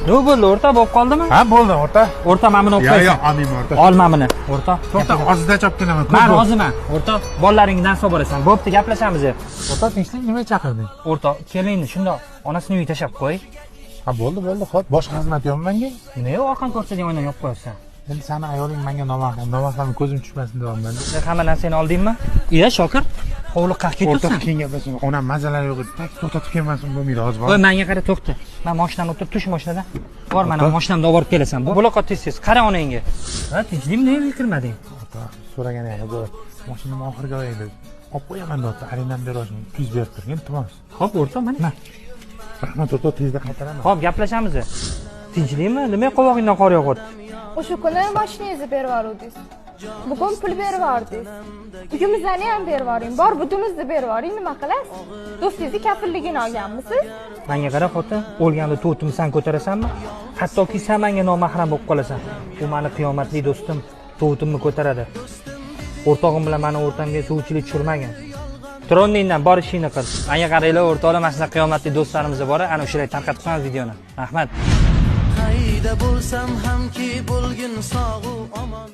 Nima bo'ldi, o'rta, bo'lib qoldimi? Ha, bo'ldi, o'rta. O'rta, mana buni olib Yo'q, qo'yasan. yo'q, olmayman, o'rta. Ol mana buni, o'rta. To'xta, ozida chop kelaman. Man roziman, o'rtoq. Bolalaringni dars olib borasan. Bo'pti, gaplashamiz. O'rta, tinchlik, nima chaqirding? O'rtoq, kelinni shundoq onasini uyiga tashlab qo'y. Ha, bo'ldi, bo'ldi, xo'p, boshqa xizmat yo'qmi menga? Nima orqani ko'rsating, oynani yopib qo'yasan? Endi sani ayoling menga nomahram, nomahram ko'zim tushmasin deyapman. Hamma narsani oldingmi? Iya, Shokir, hovliqqa O'rtoq, ketursan. keyin gaplashamiz. Onam mazalari yo'q edi. Tak to'xtatib kelmasin, bo'lmaydi hozir. Qo'y, menga qara, to'xta. Men mashinamda o'tirib, tush mashinadan. Bor, mana O'rtoq. mashinamda olib borib kelasan. Buloqqa tez tez. Qara onangga. Ha, tinchlikmi, nega kirmading? O'rtoq, so'ragan ham yo'q. Mashinam oxirgi oy edi. Olib qo'yaman deyapti. Arendam berib 200 berib turgin, iltimos. Xo'p, o'rtoq, mana. Rahmat, o'rtoq, tezda qaytaraman. Xo'p, gaplashamiz. Tinchlikmi? Nima qovog'ingdan qor yog'yapti? O'sha kuni mashinangizni berib yuboruvdingiz. Bugun pul berib yubordingiz. Uyimizni ham berib yuboring. Bor budimizni berib yuboring, nima qilasiz? Do'stingizni kafilligini olganmisiz? Menga qara, xotin, o'lganda to'rtimni san ko'tarasanmi? Hattoki sen menga nomahram bo'lib qolasan. U mani qiyomatli do'stim, to'rtimni ko'taradi. O'rtog'im bilan mani o'rtamga suvchilik tushirmagan. Tur o'rningdan, bor ishingni qil. Menga qaranglar, o'rtoqlar, mana shunaqa qiyomatli do'stlarimiz bor, ana o'shalarga tarqatib qo'yamiz videoni. Rahmat. Qayda bo'lsam hamki bo'lgin sog'u omon.